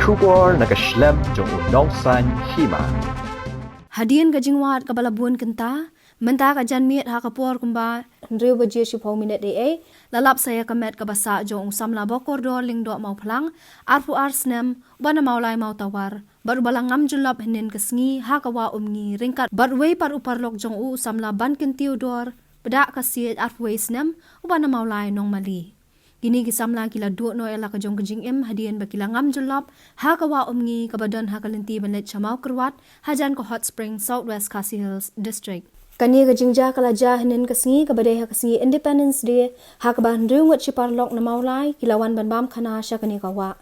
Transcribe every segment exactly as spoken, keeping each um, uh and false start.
Khubor na ka shlem jong u Nongsaiñ Hima. Hadien ka jingwad kaba la bun kynta, mynta ka janmiet ha ka por kumba hynriew baje shiphew minit eiei, la lap sa ïa ka met kaba sah jong u samla ba kordor Lyngdoh Mawphlang, arphew ar snem, uba na Mawlai Mawtawar, bad uba la ngam jyllop hynnin ka sngi ha ka wah Umngi ryngkat bad uwei pat u paralok jong u, u samla Bankyntiew Dor Pdakasiej, arphew wei snem, uba na Mawlai Nongmali. Kine ki samla ki la duh noh ïa la ka jong ka jingim hadien ba ki la ngam jyllop ha ka wah Umngi kaba don ha ka lynti ban leit sha Mawkyrwat, hajan ka Hot Spring, South West Khasi Hills District. Kane ka jingjia ka la jia hynnin ka sngi kaba dei ha ka sngi Independence Day, ha kaba hynriew ngut shi paralok na Mawlai ki la wan ban bam khana sha kane ka wah.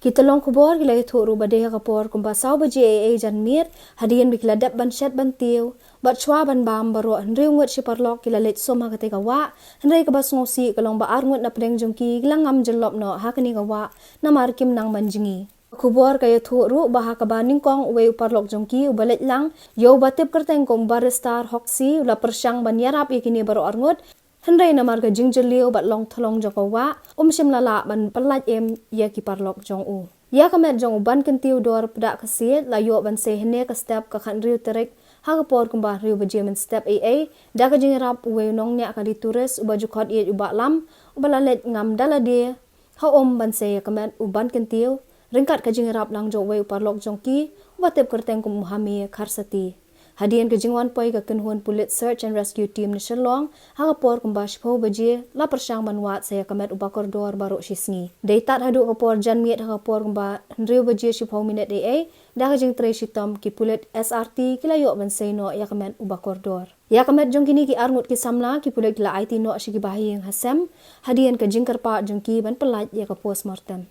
Ki tyllong khubor ki la ïathuh ruh ba dei ha ka por kumba saw baje eiei janmiet, hadien ba ki la dep ban shet ban tiew bad shuwa ban bam, baroh hynriew ngut shi paralok ki la leit sum ha katei ka wah, hynrei kaba sngewsih ka long ba ar ngut na pdeng jong ki ki la ngam jyllop noh ha kane ka wah namar kim nang ban jngi. Khubor ka ïathuh ruh ba ha kaba nyngkong uwei u paralok jong ki uba leit lang, ïa uba tip kyrteng kum Barrister Hoxie, u la pyrshang ban ïarap ïa kine baroh ar ngut, hynrei namar ka jingjylliew bad long thlong jong ka wah, um shym la lah ban pyllait im ïa ki paralok jong u. Ïa ka met jong u Bankyntiew Dor Pdakasiej la ïoh ban sei hynne ka step, ka khathynriew tarik, ha ka por kumba hynriew baje mynstep eiei, da ka jingïarap uwei u nongñiah kali tourist uba ju khot ïeit u Bah Lam, uba la leit ngam da lade ha um ban sei ïa ka met u Bankyntiew, ryngkat ka jingïarap lang jong uwei u paralok jong ki, uba tip kyrteng kum u Hame Kharsati. Hadien ka jingwan poi ka kynhun pulit Search and Rescue Team na Shillong, ha ka por kumba shiphew baje, la pyrshang ban wad sa ïa ka met u ba kordor baroh shi sngi. Dei tad haduh ka por janmiet ha ka por kumba hynriew baje shiphew minit eiei, da ka jingtrei shitom ki pulit S R T ki la ïoh ban sei noh ïa ka met u ba kordor. Ïa ka met jong kine ki ar ngut ki samla ki pulit ki la aiti noh sha ki bahaïing hasem, hadien ka jingkyrpad jong ki ban pyllait ïa ka postmortem.